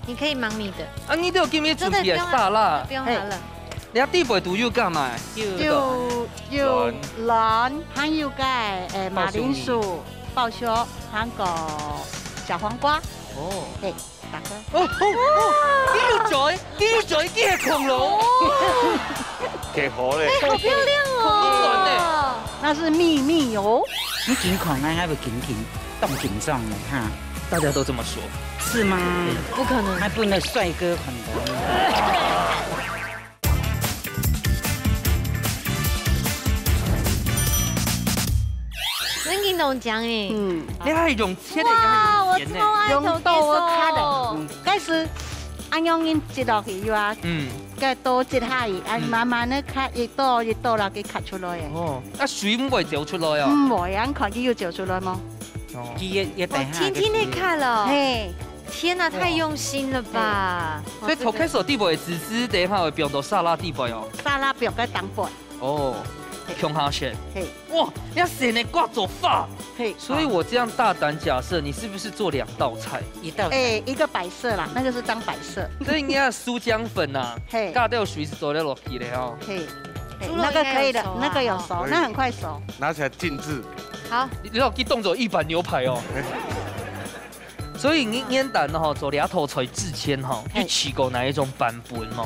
你可以忙你的。啊，你都有今日準備个沙拉，不用了。你底背都有加麼个？有有卵，還有个，欸，馬鈴薯、爆香，還有小黃瓜。哦，嘿，大哥。哦哦哦，你有嘴，你有嘴，你係恐龍。幾好咧，好漂亮哦！恐龍卵呢？那是秘密哦。你緊看，𠊎還會緊緊當緊張呢哈。大家都這麼說。是嗎？不可能。還不能帥哥恐龍。能緊動講欸。嗯。你還用切个，哇，我超愛用刀个卡的。嗯，開始，恁樣人切落去有啊。嗯。 該刀切下去，啊，慢慢个卡，一刀一刀啦，佢卡出來个。哦，啊，水毋會走出來啊？毋會啊，你看佢有走出來無？哦，佢也也等下，輕輕个卡了。嘿，天哪，太用心了吧！所以頭開始底背个籽籽，等一下會放到沙拉底背哦。沙拉放該頂背。哦，共下先。嘿。 哇，你還生个瓜做花。嘿。所以我這樣大膽假設，你是不是做兩道菜？一道菜。欸，一個擺設啦，那個是當擺設。所以你看酥漿粉啊，嘿。加點水就做得落去了哦。嘿，嘿，豬肉應該有熟啊，那個可以的，那個有熟，哈。那很快熟。拿起來靜置。好。你，你要給動作一盤牛排哦。所以你，你等吼，做這道菜之前吼，嘿。有試過哪一種版本嗎？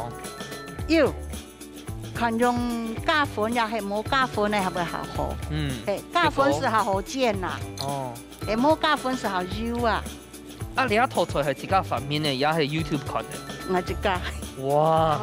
有。 看用加粉也係無加粉个，還會較好。嗯，嘿，加粉係較好煎啦。哦。係無加粉係較幼啊。啊，你這道菜係自家發明个，也係YouTube看个？𠊎自家。哇，哇。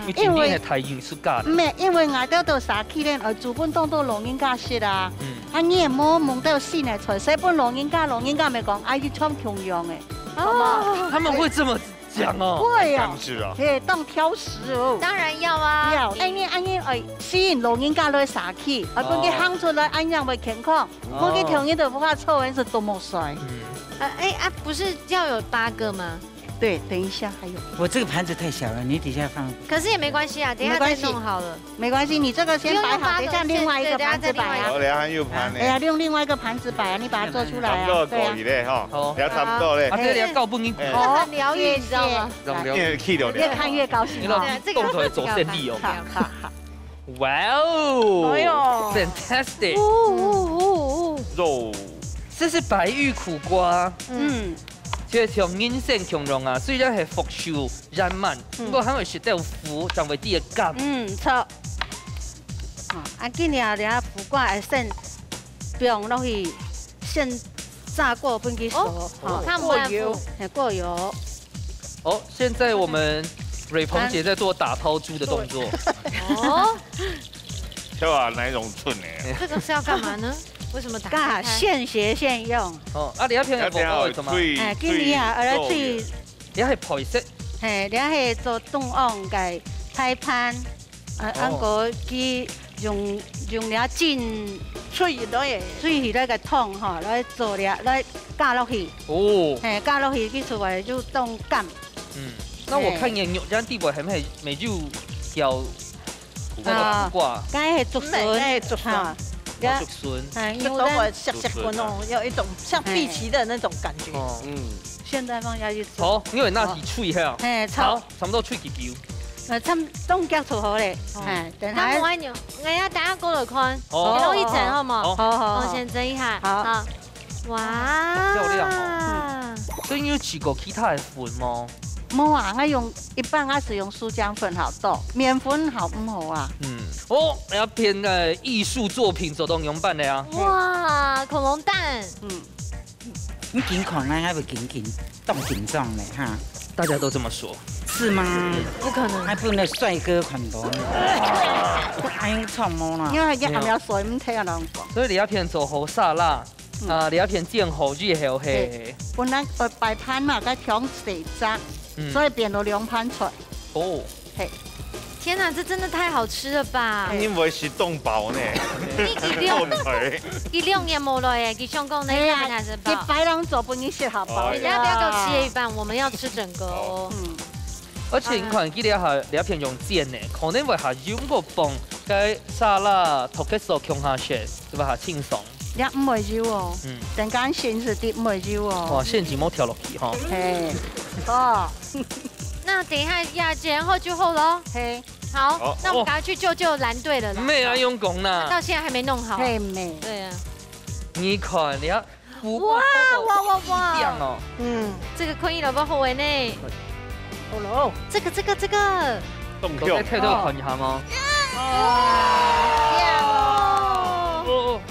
你真正係大藝術家呢。毋係，因為𠊎兜都社區咧，呃，煮分當多老人家食啊。嗯。啊，你也無摸到新个菜，所以分老人家，老人家咪講，啊，佢全共樣个，好無？哦。他們會這麼 講哦。會哦。很挑食啊。嘿，當挑食哦。當然要啊。要，恁樣，恁樣，欸，吸引老人家來社區，啊，分佢行出來，恁樣會健康。哦。分佢聽佢个話，臭人是多麼帥。嗯。呃，欸，啊，不是要有八個嗎？對，等一下還有。我這個盤子太小了，你底下放。可是也沒關係啊，等一下再弄好了。沒關係。 沒關係，你這個先擺好，不用用八個，等一下另外一個盤子擺啊。先，對，等一下另外一個。好，等下還有盤呢。哎呀，用另外一個盤子擺啊，你把它做出來啊，對啊。差不多，差不多咧。好，好。啊，這裡要告訴你。哎。這很療癒，你知道嗎？哦，謝謝。讓療癒。越看越高興哦。你老公動作做生理哦。對，這個要看。好，好，好。哇哦，哎呦。Fantastic。哦，哦，哦，哦。肉。這是白玉苦瓜。嗯。嗯。 就像人生共樣啊，雖然係復仇人們，嗯。不過還會食豆腐，正會知个甘。嗯，著。啊，啊，今日這苦瓜愛先放落去，先炸過分佢熟，哦，吼。看有無？過油。嘿，過油。哦，現在我們瑞鵬姐在做打拋豬的動作。哦。 挑啊，哪一種寸的？這個是要幹嘛呢？為什麼打不開？現學現用。哦，啊，你這片个火候係麼个？哎，今日啊，呃，最，你係配色。嘿，你係做中央个大盤，啊，哦。恁過佢用，用這浸水落去，水去那個湯吼，來做這，來加落去。哦。嘿，加落去，佢出來就當甘。嗯，那我看你肉圓底背還沒，沒有調 那個苦瓜。啊，該係竹筍，毋係，該係竹筍。哈，哦，竹筍。哎，因為咱，這都會削削滾哦，竹筍啊。有一種像荸薺的那種感覺。哦。嗯。現在放下去煮。好，因為那係脆哈。嘿，炒。好，差不多脆嘰嘰。呃，差不多當遽就好咧。哦。哎，等下。啊，我愛牛，哎呀，等下過來看，哦。你弄一層好無？哦。好，好，好。我先蒸一下。好。好。 哇，好漂亮哦。嗯。所以你有試過其他个粉嗎？無啊，𠊎用，一般𠊎係用酥漿粉較多，麵粉較毋好啊。嗯，哦，這片个藝術作品做到仰般个啊？哇，恐龍蛋。嗯。你緊看，𠊎還會緊緊，當緊張呢，哈。大家都這麼說。是嗎？不可能。還分得帥哥恐龍。哎，創毛啦。因為佢還沒有水，毋聽人講。所以你這片做好沙拉， 嗯。啊，你這片煎好以後，嘿。嘿，本來，呃，擺盤嘛，該調細隻，嗯。所以變到兩盤菜。哦。嘿。天哪，這真的太好吃了吧！你毋會食當飽呢。你一兩，做菜。一兩年無來耶，佢想講呢，哎呀，一兩年還是飽。一擺人做分你食好飽。哦，人家不要給我切一半，我們要吃整個哦。好。嗯。而且你看，佢這下，這片用煎呢，可能會較油，毋過放該沙拉、tokeso共下食，係毋係較清爽？ 這毋會油哦。嗯。等下先係滴毋會油哦。哇，現金無跳落去哈。嘿。哦，那等一下壓剪好就好了。嘿，好，好。那我们赶快去救救蓝队了啦。没啊，用功啦。到现在还没弄好。嘿，没。对啊。你看，你看，哇，哇，哇，哇。一样哦。嗯，这个可以了不好玩呢。哦喽，这个，这个，这个。动跳。再跳跳看一下吗？哦，哦，哦。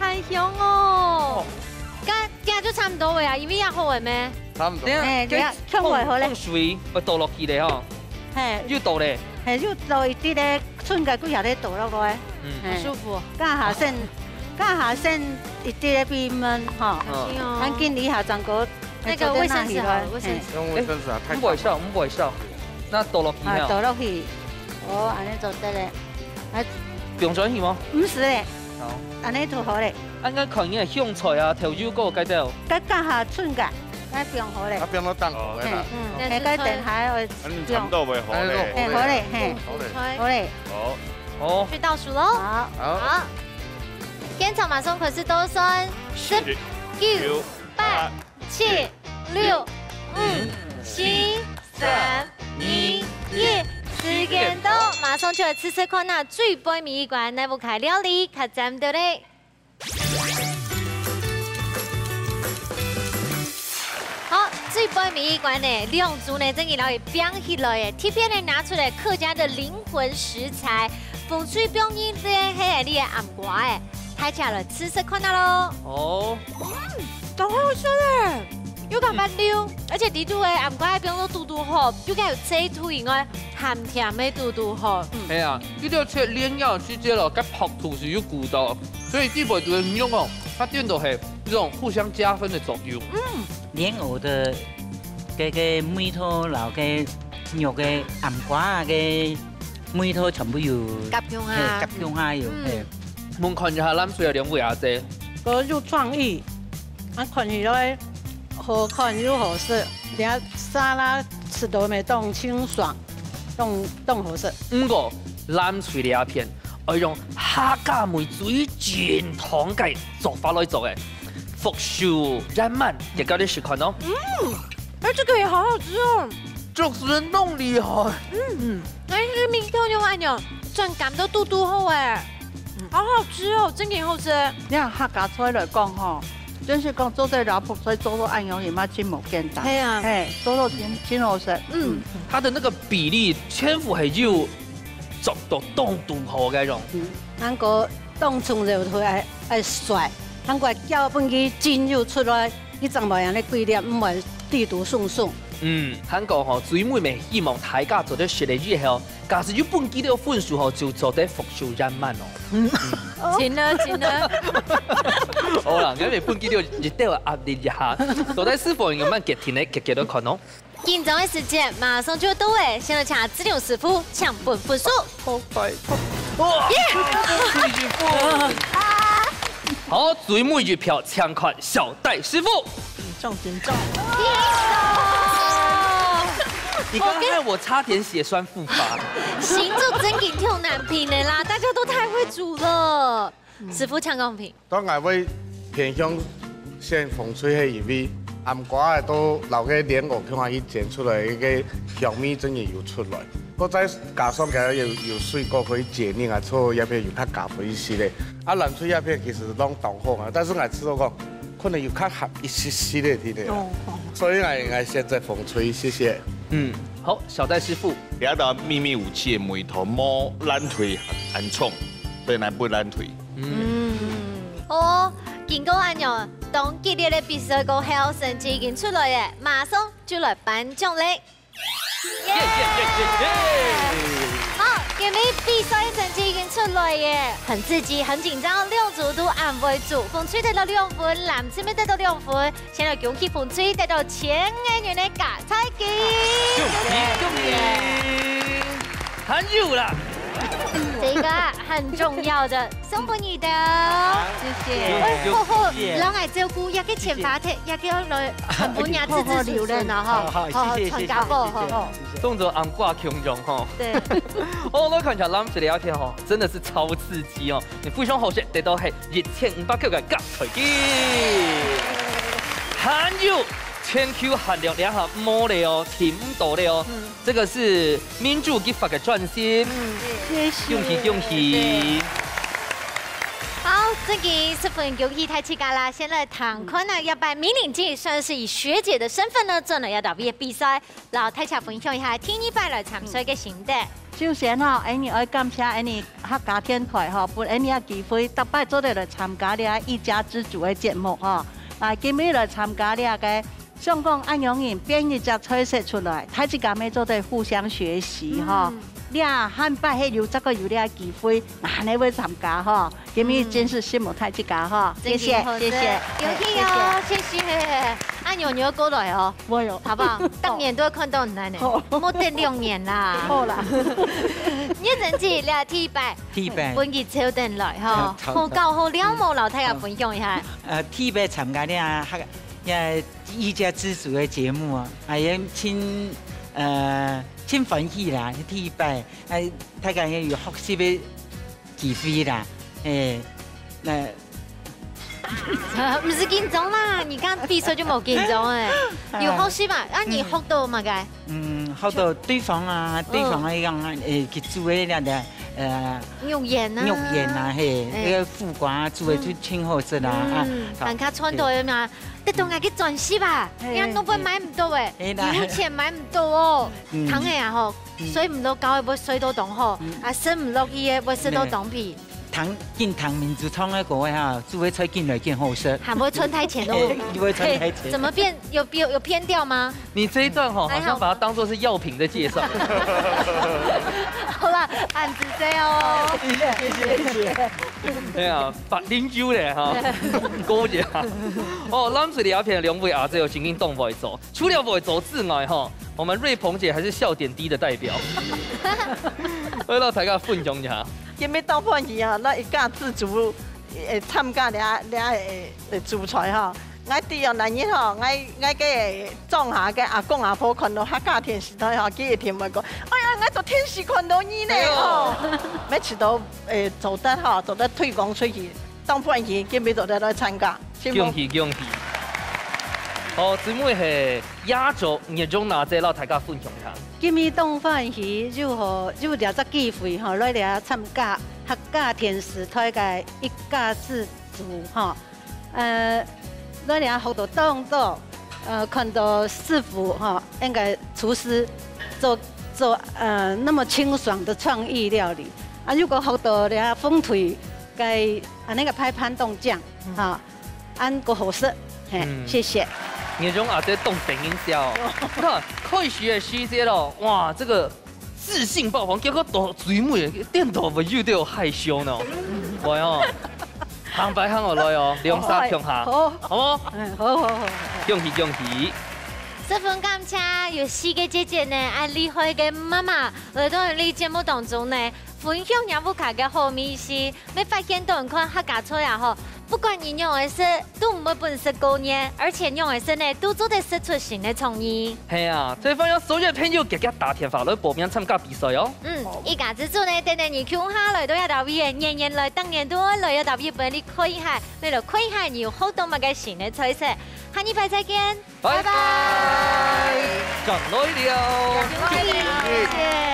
很香哦。跟，跟就差不多了呀，因为要好玩咩？差不多。等一下，哎，等一下，这个放，放水，要倒落去的吼。 嘿，又倒咧。嘿，又倒一滴咧，剩个幾下咧倒落來。嗯。嘿，好舒服哦。加下先，加下先一滴咧冰燜吼。嗯。緊哦。趕緊一下，正過，那個衛生紙好了，衛生紙。嘿。用衛生紙啊，太，毋會燒，毋會燒。那倒落去啊，了。倒落去。哦，恁樣做得咧。啊，放轉去嗎？毋使咧。好。恁樣就好咧。啊，應該看你个香菜啊、豆油嗰個該兜。該加下剩个，該放好咧。啊，放到當好个啦。嘿，嗯，該該等下愛 嗯，差不多會好咧。哎，好咧，嘿。好咧。好咧。好。好。去倒數囉。好。好。好。現場馬上開始倒算，十、九、八、七、六、五、四、三、二、一，時間到，馬上就來試試看啊，最背尾一關，哪屋下料理較讚到咧。 好，最背尾一關呢，兩組呢，正經摎佢拚起來誒，特別呢拿出來客家的靈魂食材，紅隊表演个係你个醃瓜誒，大家來試試看啊咯。哦。嗯，當好食誒，又較滑溜，而且裡肚个醃瓜个冰都堵堵好，又較有脆度以外，鹹甜个堵堵好。嗯。係啊，這條切蓮藕之間咯，該白吐司又顧到。 所以裡背肚个肉哦，佢顛倒係一種互相加分个作用。嗯。蓮藕个，个，个味道，摎个肉个醃瓜个味道全部有，合共下。嘿，合共下有，嗯。嘿。問看一下藍隊个兩位阿姊。个有創意，啊，看起來好看又好食，這沙拉食到乜當清爽。 當，當好食。毋過，藍隊這片，愛用客家味最正統个做法來做个，福壽雁鰻，大家來試看哦。嗯，哎，這個也好好吃哦。主持人當厲害。嗯，哎，這味道用恁樣，酸甘都堵堵好哎。 好好吃哦，真的好吃。你看客家菜來講吼，真係講做得摎福菜做到恁樣，也嘛真無簡單。係啊。嘿，做到真，真好食。嗯。嗯。它的那個比例，千府還有做到當堵好該種。嗯，還過當重要就愛，愛帥，還過叫分佢真有出來，佢正會恁樣規粒，毋會滴嘟鬆鬆。嗯，還過吼，最尾乜希望大家做得食了以後， 假使有分佢兜分數吼，就做得福壽雁鰻哦。嗯。真的，真的。好啦，𠊎乜分佢兜一兜壓力一下，到底師傅有無決定呢？結結來看哦。緊張个時間馬上就到誒，先來請志良師傅請分分數。好快。哇！耶！恭喜師傅！好，最尾一票，請看小戴師傅。 緊張，緊張。你剛剛害我差點血栓復發。新竹真經挺難評的啦，大家都太會煮了。師傅請講評。當然會偏向選紅隊，係因為醃瓜仔都摎該蓮藕共下去煎出來，該香味真經有出來。過再加上該有，有水果可以解膩啊，所以這片有較加分一息仔。啊，藍隊這片其實攏當好啊，但是𠊎試著講， 可能有較鹹一息息仔，對不對？哦，哦。所以𠊎，𠊎選擇紅隊，謝謝。嗯，好，小戴師傅。這道秘密武器个味道，無藍隊恁重，所以來分藍隊。嗯。嗯，好哦，經過恁樣當激烈个比賽過後，成績已經出來了，馬上就來頒獎了。 耶耶耶耶耶！好，今日比賽成績已經出來耶，很刺激，很緊張，兩組都恁會煮，紅隊得到兩分，藍隊乜得到兩分，先來恭喜紅隊得到千個銀个加菜金。恭喜恭喜！還有啦，這個很重要的 送分你兜。謝謝。哎，好好，謝謝。摎𠊎照顧，這個錢花忒，這個愛來分你自己留了呢，哈。好，好，謝謝，好，好，謝謝，謝謝，謝謝，好，好。謝謝。當作紅瓜共樣，哈。對。哦，𠊎看一下藍隊這片，哈，真的是超刺激哦。你非常好食，得到係一千五百塊个加菜金。還有全球限量，這下無了哦，訂毋到了哦。嗯。這個係民主激發个轉型。嗯，謝謝。恭喜恭喜！好，正經十分恭喜大自家啦！先來談看啊，這擺美玲姐算是以學姐的身份呢，轉來這搭位比賽，摎大家分享一下第二擺來參賽个心得。首先吼，𫣆俚愛感謝𫣆俚客家電台吼，分𫣆俚个機會，逐擺做得來參加這一家之煮个節目吼。啊，今日來參加這个 想講恁樣人變一隻菜色出來，大自家乜做得互相學習吼。嗯。這下擺係有這個有這個機會，哪能會參加吼？今日真是辛苦大自家吼，嗯。謝謝，真的好吃。謝謝。有趣哦，哎，謝謝。謝謝。啊，牛牛過來哦。我有。好不好？當年都會看到你來呢，好。莫等兩年啦。好啦。你真是這第一擺，第一擺。分佢招等來吼，嗯，好，好搞好了無？摎大家分享一下。呃，第一擺參加這，這 一家之煮个節目啊，啊，也盡，呃，盡歡喜啦，第一擺，啊，大家也有學習个機會啦，欸，那毋使緊張啦，你剛比賽就無緊張欸，有學習嘛？啊，你學到麼个？嗯，學到對方啊，對方个樣啊，欸，去煮个那个，呃，肉圓啊。肉圓啊，嘿，欸。那個苦瓜啊，煮个就盡好食啦，啊，嗯，好。還較傳統个嘛， 得到𠊎个專輯吧，嘿，人家都會買毋到欸，嘿啦。有錢買毋到哦。嗯。糖个啊吼，嗯。睡毋落覺會睡到當好，嗯。啊，食毋落去个會食到當肥。嘿。糖，緊糖民族唱个歌个哈，煮个菜緊來緊好食。還會賺大錢哦。嘿，會賺大錢。嘿，怎麼變？有變，有偏掉嗎？你這一段吼，哎呀。好像把它當作是藥品在介紹。好啦，恁仔細哦。謝謝，謝謝，謝謝。 哎呀，百靈酒咧哈，高級啊。哦，藍色這片兩位阿姊有真經當會做，除了會做之外哈，我們瑞鵬姐還是笑點低的代表。來，摎大家分享一下。今日當歡喜啊，這一家之煮，呃，參加這，這，呃，主菜哈。 𠊎知哦，那日吼，𠊎，𠊎个莊下个阿公阿婆看到客家電視台吼，佢一定會講：「哎呀，𠊎在電視看到你呢！」哎喲。吼，每次都，欸，做得吼，做得推廣出去，當歡喜，今日做得來參加，辛苦。恭喜，恭喜！好，姊妹係壓軸，月中拿姐摎大家分享一下。今日當歡喜，又好，又有這隻機會吼，來這參加客家電視台个一家之煮吼。 呃，𠊎這學到當多，呃，看到師傅吼，應該廚師做，做，呃，那麼清爽的創意料理。啊，又過學到這紅隊个，啊，那個排盤當靚，嗯。哈，恁个好食，嘿，嗯。謝謝。月中阿姊當得人惜哦。你看，開始个時節咯，哇，這個 自信爆棚，結果到最尾，顛倒會有點害羞呢。喂哦，行擺行落來哦，兩儕共下，好。好無？嗯，好，好，好，好。恭喜，恭喜！十分感謝有四个姐姐呢，恁厲害个媽媽，來到𫣆節目當中呢，分享若屋下个好味緒。 乜發現到你看客家菜啊吼，不管你仰仔食，都毋會分食過膩，而且仰仔食呢，都做得食出新个創意。係啊，所以歡迎所有个朋友遽遽打電話來報名參加比賽哦。嗯，一家之煮呢，等等你共下來到這搭位，年年來，當年都愛來這搭位分你看一下，為了看一下你有學到麼个新个菜色。下禮拜再見。 拜拜。拜拜。轉來了。轉來了。謝謝。